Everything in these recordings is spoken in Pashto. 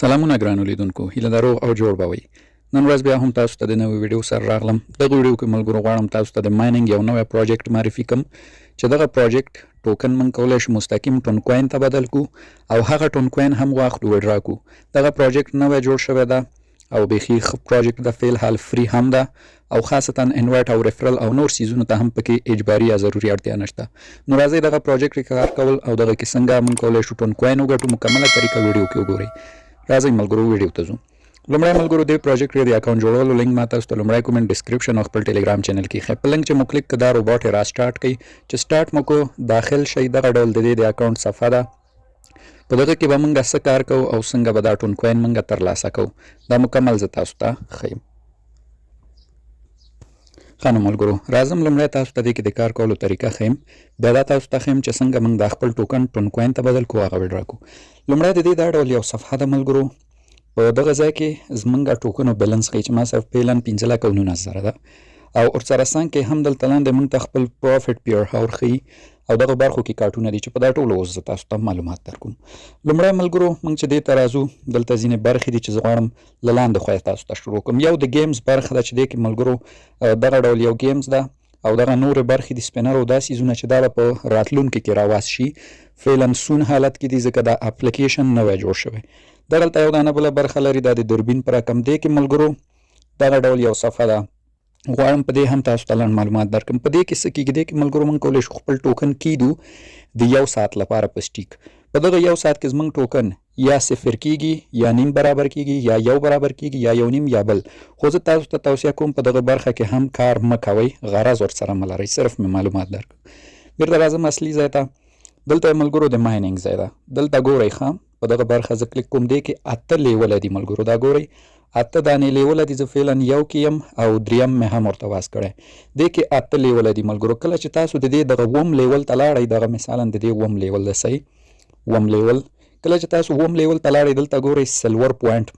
سلامونه ګرانو لیدونکو، هیله ده روغ او جوړ به وئ. نن ورځ بیا هم تاسو ته د نوې ویډیو سره راغلم. دغه ویډیو کې ملګرو غواړم تاسو ته د mining یو نوی project معرفي کم، چې دغه project token موږ کولای شو مستقیم ټون کوین ته بدل کو او هغه ټون کوین هم واخلو، withdraw کو. دغه project نوی جوړ شوی ده او بیخي ښه project ده، فی الحال free هم ده او خاصتا invite او referral او نور څیزونو ته هم پکې اجباري یا ضروري اړتیا نشته. نو راځئ دغه project کې کار کول او دغه کې څنګه موږ کولای شو ټون کوین وګټو، مکمله طریقه ویډیو کې وګورئ. راځئ ملګرو، ویډیو ته ځو. لومړی ملګرو، دې project کې د account جوړولو لینک ما تاسو ته لومړی comment، description او خپل ټلګرام channel کې ښه. په لینک چې مو کلیک کړ، دا روبوټ را سٹارټ کړئ. چې سٹارټ مو کو، داخل شئ. دغه ډول د دې د account صفحه ده. په دغه کې به مونږ څه کار کوو او څنګه به دا ټون کوین مونږ ترلاسه کوو، دا مکمل زه تاسو ته ښیم. ښه نو ملګرو، راځم لومړی تاسو ته دې کې د کار کولو طریقه ښیم، بیا دا تاسو ته ښیم چې څنګه موږ دا خپل token ټون کوین ته بدل کوو، هغه withdraw کوو. لومړی د دې دا ډول یو صفحه ده ملګرو. په دغه ځای کې زمونږ ټوکنو بیلنس ښیي چې ما سره فعلا 5,19,000 ده او ورسره څنګ کې هم دلته لاندې موږ ته خپل profit per hour ښیي او دغه برخو کې کارټونه دي چې په دا ټولو اوس زه تاسو ته معلومات درکوم. لومړی ملګرو، موږ چې دې ته راځو، دلته ځینې برخې دي چې زه غواړم له لاندې خوا تاسو ته شروع کوم. یو د games برخه ده چې دې کې ملګرو دغه ډول یو games ده او دغه نورې برخې دي، spinner او دا څیزونه چې دا به په راتلونکي کې راواز شي، فعلا soon حالت کې دي، ځکه دا اپلیکیشن نوی جوړ شوی. دغلته یو دانه بله برخه لري، دا د دوربین په رقم. دې کې ملګرو دغه ډول یو صفحه ده. غواړم په دې هم تاسو ته لنډ معلومات درکړم. په دې کې څه کېږي؟ دې کې ملګرو موږ کولی شو خپل token کیدو د یو ساعت لپاره په stake. په دغه یو ساعت کې زموږ ټوکن یا صفر کیږي، یا نیم برابر کیږي، یا یو برابر کیږي، یا یو نیم، یا بل. خو زه تاسو ته توصیه کوم، په دغه برخه کې هم کار مه کوئ، غرض ورسره مه لرئ. صرف مې معلومات درکړم. بیرته راځم اصلي ځای ته. دلته ملګرو د mining ځای ده. دلته ګورئ، ښه، په دغه برخه زه کلیک کوم. دې کې اته level دي ملګرو. دا ګورئ، اته دانې level دي. زه فعلا یو کې یم او دریم مې هم ورته واز کړی. دې کې اته level دي ملګرو. کله چې تاسو د دې دغه اووم level ته لاړئ، دغه مثلا د دې اووم level ده، صحیح، اووم level، کله چې تاسو اووم level ته لاړئ، دلته ګورئ، silver point،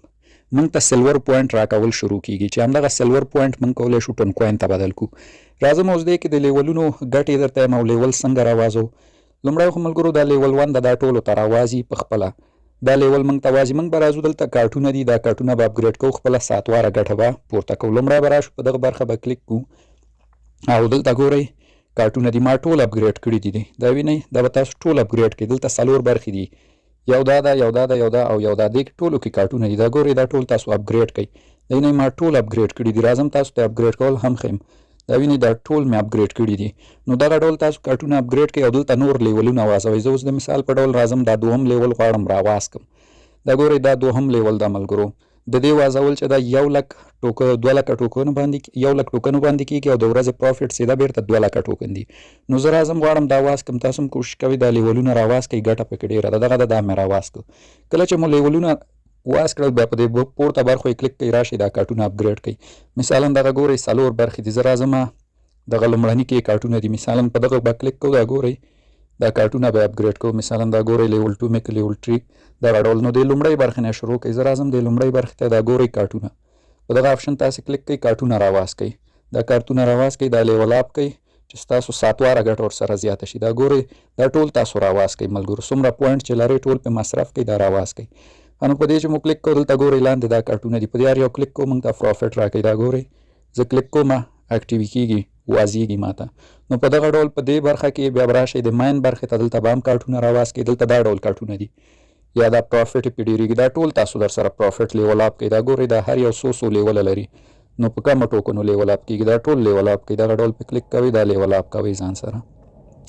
مونږ ته silver point راکول شروع کیږي چې همدغه silver point مونږ کولی شو ټون کوین ته بدل کو. راځم اوس دې کې د لیولونو ګټې درته یم او level څنګه راوازو. لومړی خو ملګرو دا level 1 ده، دا ټولو ته راوازي په خپله. دا level مونږ ته وازي. مونږ به راځو، دلته کارټونه دي، دا کارټونه به upgrade کوو، خپله ساعتواره ګټه به پورته کوو. لومړی به راشو، په دغه برخه به کلیک کوو او دلته ګورئ، کارټونه دي، ما ټول upgrade کړي دي. دا وینئ، دا به تاسو ټول upgrade کړئ. دلته څلور برخې دي، یو دا ده، یو دا ده، یو دا او یو دا. دې کې ټولو کې کارټونه دي. دا ګورئ، دا ټول تاسو upgrade کړئ. دا وینئ، ما ټول upgrade کړي دي. راځم تاسو ته upgrade کول هم ښیم. دا وینئ، دا ټول مې upgrade کړي دي. نو دغه ډول تاسو کارټونه upgrade کړئ او دلته نور لیولونه وازوئ. زه اوس د مثال په ډول راځم، دا دوهم level غواړم راواز کړم. دا ګورئ، دا دوهم level ده ملګرو. د دې وازول چې دا 1 لک ټوکو، 2 لکه ټوکنو باندې، 1 لک ټوکنو باندې کېږي او د ورځې profit سیده بیرته 2 لکه ټوکن دي. نو زه راځم، غواړم دا واز کړم. تاسو هم کوشش کوئ، دا لیولونه راواز کړئ، ګټه پکې ډېره ده. دغه ده، دا مې راواز کړ. کله چې مو لیولونه واز کړل، بیا په دې پورته برخو یې کلیک کړئ، راشئ، دا کارټونه upgrade کړئ. مثلا دغه ګورئ، څلور برخې دي. زه راځم، دغه لومړني کې کارټونه دي، مثلا په دغه به کلیک کوو. دا ګورئ، دا کارټونه به upgrade کوو. مثلا دا ګورئ، level 2 مې که level 3، دغه ډول. نو د لومړۍ برخې نه شروع کړئ. زه راځم د لومړۍ برخې ته. دا ګورئ، کارټونه، په دغه option تاسې کلیک کړئ، کارټونه راواز کړئ. دا کارتونه راواز کړئ، دا level up کړئ چې ستاسو ساتواره ګټه ورسره زیاته شي. دا ګورئ، دا ټول تاسو راواز کړئ ملګرو. څومره point چې لرئ، ټول په مصرف کړئ، دا راواز کړئ. نو په دې چې مو کلیک کوو، دلته ګورئ، لاندې دا کارتونه دي. په دې هر یو کلیک کوو، موږ ته profit راکوي. دا ګورئ، زه کلیک کوم، active کیږي، وازیږي ماته. نو په دغه ډول په دې برخه کې بیا به راشئ د mine برخې ته. دلته به هم کارتونه راواز کړئ. دلته دا ډول کارتونه دي یا دا profit پې ډېرېږي. دا ټول تاسو در سره profit level up کړئ. دا ګورئ، دا هر یو څو څو لیوله لري، نو په کمو ټوکنو level up کېږي. دا ټول level up کړئ. دغه ډول په کلیک کوئ، دا level up کوئ ځان سره.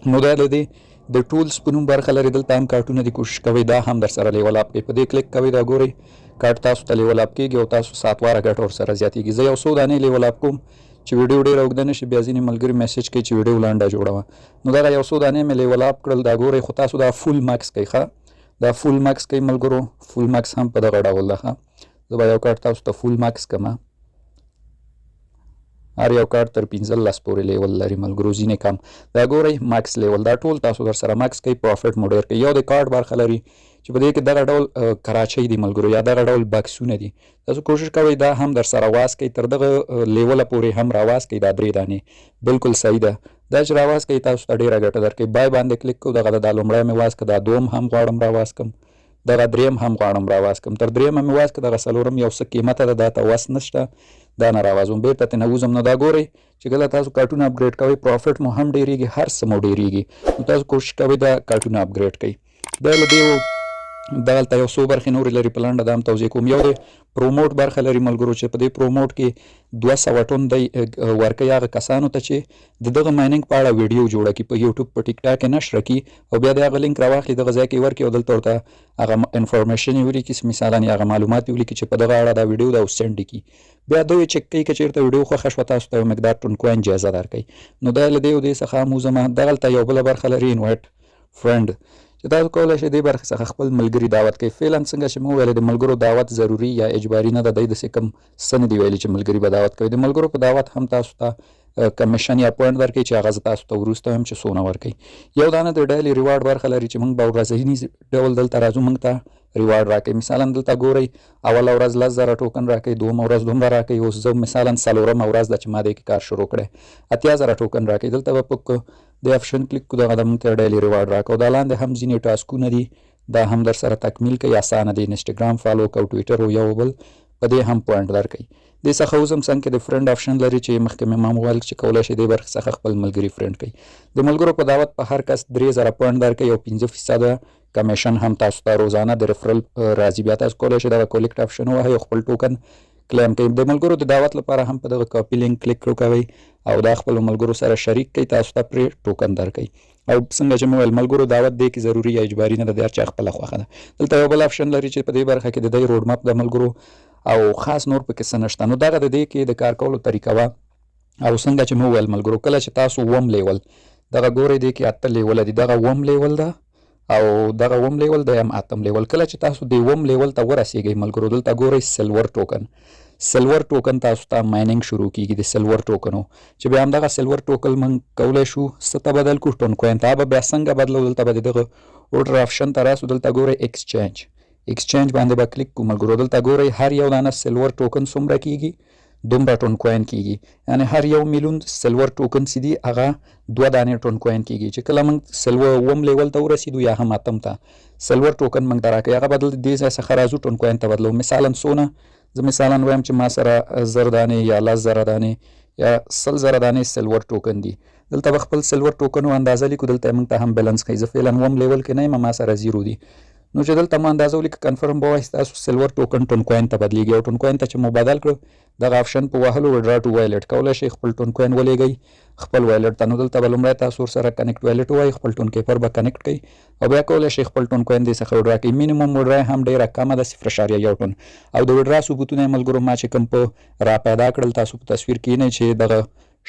نو دا د دې د tools په نوم برخه لري. دلته هم کارتونه دي، کوشش کوئ دا هم در سره level up کړئ. په دې کلیک کوئ، دا ګورئ، کارت تاسو ته level up کېږي او تاسو ساتواره ګټه ورسره زیاتېږي. زه یو څو دانې level up کوم چې ویډیو ډېره اوږده نه شي. بیا ځینې ملګري message کوي چې ویډیو لنډه جوړوه. نو دغه یو څو دانې مې level up کړل. دا ګورئ، خو تاسو دا full max کوئ. ښه، دا full max کوي ملګرو. full max هم په دغه ډول ده. ښه، زه به یو کارت تاسو ته full max کړم. هر یو کارت تر 15 پورې level لري ملګرو، ځینې کم. دا ګورئ، max level، دا ټول تاسو در سره max کوي، profit مو ډېر کوي. یو د کارت برخه لري چې په دې کې دغه ډول کراچۍ دي ملګرو یا دغه ډول بکسونه دي. تاسو کوشش کوئ دا هم در سره واز کړئ، تر دغه لیوله پورې هم راواز کړئ. دا درې دانې بالکل صحیح ده. دا چې راواز کړئ، تاسو ته ډېره ګټه درکوي. buy باندې کلیک کوو. دغه دا لومړی مې واز کړ، دا دوم هم غواړم راواز کړم. دغه دریم هم غواړم راواز کړم. تر دریمه مې واز کړ، دغه څلورم یو څه قیمته ده، دا ته وس نشته، دا نه راوازوم، بیرته ترې نه وځم. نو دا ګورئ چې کله تاسو کارټونه اپګریډ کوئ پروفیټ مو هم ډېرېږي، هر څه مو ډېرېږي. نو تاسو کوشش کوئ دا کارټونه اپګریډ کړئ. دا له دې دغلته یو څو برخې نورې لري، په لنډه دا هم توضیح کوم. یو دی promote برخه لري ملګرو، چې په دې promote کې 200 ټن دی ورکوي هغه کسانو ته چې د دغه mining په اړه ویډیو جوړه کړي، په یوټیوب په ټیک ټاک یې نشر کړي او بیا د هغه لینک راواخلي، دغه ځای کې یې ورکړي او دلته ورته هغه information یې ولیکي، مثلا یې هغه معلومات یې ولیکي چې په دغه اړه دا ویډیو ده او send یې کړي. بیا دوی چک کوي که چېرته ویډیو خوښه شوه تاسو ته یو مقدار ټون کوین جایزه درکوي. نو دا له دې او دې څخه هم وځم. دغلته یو بله برخه لري invite friend، چې تاسو کولی شئ دې برخې څخه خپل ملګري دعوت کړئ. فعلا څنګه چې مو ویل د ملګرو دعوت ضروري یا اجباري نه ده، دی داسې کوم څه نه دي ویلي چې ملګري به دعوت کوي. د ملګرو په دعوت هم تاسو ته کمیشن یا point درکوي چې هغه زه تاسو ته وروسته وایم چې څونه ورکوي. یو دانه د daily reward برخه لري چې موږ به ورځني ډول دلته راځو، موږ ته reward راکوي. مثلا دلته ګورئ اوله ورځ 10,000 ټوکن راکوي، دویمه ورځ دومره راکوي. اوس زه مثلا څلورمه ورځ ده چې ما دې کې کار شروع کړی، 80,000 ټوکن راکوي. دلته به په د option کلیک کو، دغه د موږ ته daily reward راکوي. دا لاندې هم ځینې task ونه دي، دا هم در سره تکمیل کوي، اسانه دی. انسټاګرام follow کو، ټویټر او یو بل په دې هم point درکوي. دې څخه اوس هم څنګه د friend option لري چې مخکې مې ما وویل چې کولی شئ دې برخې څخه خپل ملګري friend کړئ. د ملګرو په دعوت په هر کس 3,000 point درکوي او 5% کمیشن هم تاسو ته روزانه د referral راځي. بیا تاسو کولی شئ دغه collect option ووهئ او خپل ټوکن claim کړئ. د ملګرو د دعوت لپاره هم په دغه copy link کلیک وکوئ او دا خپلو ملګرو سره شریک کړئ، تاسو ته پرې ټوکن درکوي. او څنګه چې مې وویل ملګرو دعوت دې کې ضروري یا اجباري نه ده، د هر چا خپله خوښه ده. دلته یو بل option لري چې په دې برخه کې د دې road map د ملګرو او خاص نور پکې څه نشته. نو دغه د دې کې د کار کولو طریقه وه. او څنګه چې مې وویل ملګرو کله چې تاسو وم level دغه ګورئ دې کې 8 level دي، دغه وم level ده او دغه وم level دی هم اتم level. کله چې تاسو د وم level ته ورسیږئ ملګرو دلته ګورئ silver token، silver token تاسو ته mining شروع کیږي د silver ټوکنو، چې بیا همدغه silver token موږ کولی شو څه ته بدل کړو، ټون کوین ته. به بیا څنګه بدلو، دلته به د دغه order option ته راسو، دلته ګورئ exchange، exchange باندې به کلیک کو ملګرو. دلته ګورئ هر یو دانه silver token څومره کیږي، دومره ټون کوین کیږي، یعنی هر یو میلیون silver token چې دي هغه 2 دانې ټون کوین کیږي. چې کله موږ silver وم level ته ورسیدو یا هم اتم ته silver token موږ ته راکوي، هغه بدل دې ځای څخه راځو ټون کوین ته بدلو. مثلا څونه، زه مثلا وایم چې ما سره 1,000 دانې یا 10,000 دانې یا 100,000 دانې silver token دي، دلته به خپل silver ټوکنو اندازه لیکو. دلته موږ ته هم بیلانس ښیي، زه فعلا وم level کې نه یم، ما سره 0 دي. نو چې دلته مو اندازه ولیکه confirm به وایي ستاسو silver token ټون کوین ته بدلیږي. او ټون کوین ته چې مو بدل کړو دغه option په وهلو withdraw to wallet کولی شئ خپل ټون کوین ولیږئ خپل wallet ته. نو دلته به لومړی تاسو ورسره connect wallet ووایئ، خپل ټون کیپر به connect کړئ او بیا کولی شئ خپل ټون کوین دې څخه withdraw کړئ. minimum withdraw هم ډېره کمه ده، 0.1 ټون. او د withdraw ثبوتونه یې ملګرو ما چې کوم په را پیدا کړل تاسو په تصویر کې وینئ چې دغه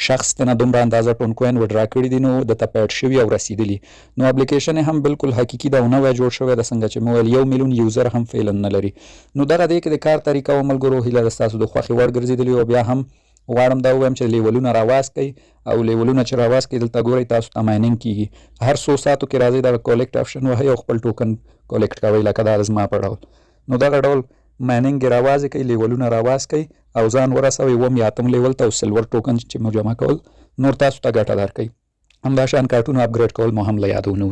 شخص ته نه دومره اندازه ټون کوین withdraw کړي دي، نو د ته paid شوي او رسیدلي. نو اپلیکیشن هم بالکل حقیقي ده او نوی جوړ شوی ده، څنګه چې مې وویل 1 میلیون user هم فعلا نه لري. نو دغه دې کې د کار طریقه و ملګرو، هیله ده ستاسو د خوښې وړ ګرځېدلي. او بیا هم غواړم دا ووایم چې level ونه راواز کړئ او level ونه چې راواز کړئ دلته ګورئ تاسو ته mining کیږي. هر څو ساعتو کې راځئ دغه collect option وهئ او خپل ټوکن collect کوئ لکه دا زما په ډول. نو دغه ډول mining یې راوازې کړئ، level ونه راواز کړئ او ځان ورسوئ وم یا اتم level ته او silver token چې مو جمع کول نور تاسو ته ګټه درکوي. همداشان کارتونو upgrade کول مو هم له یاده ونه وځي.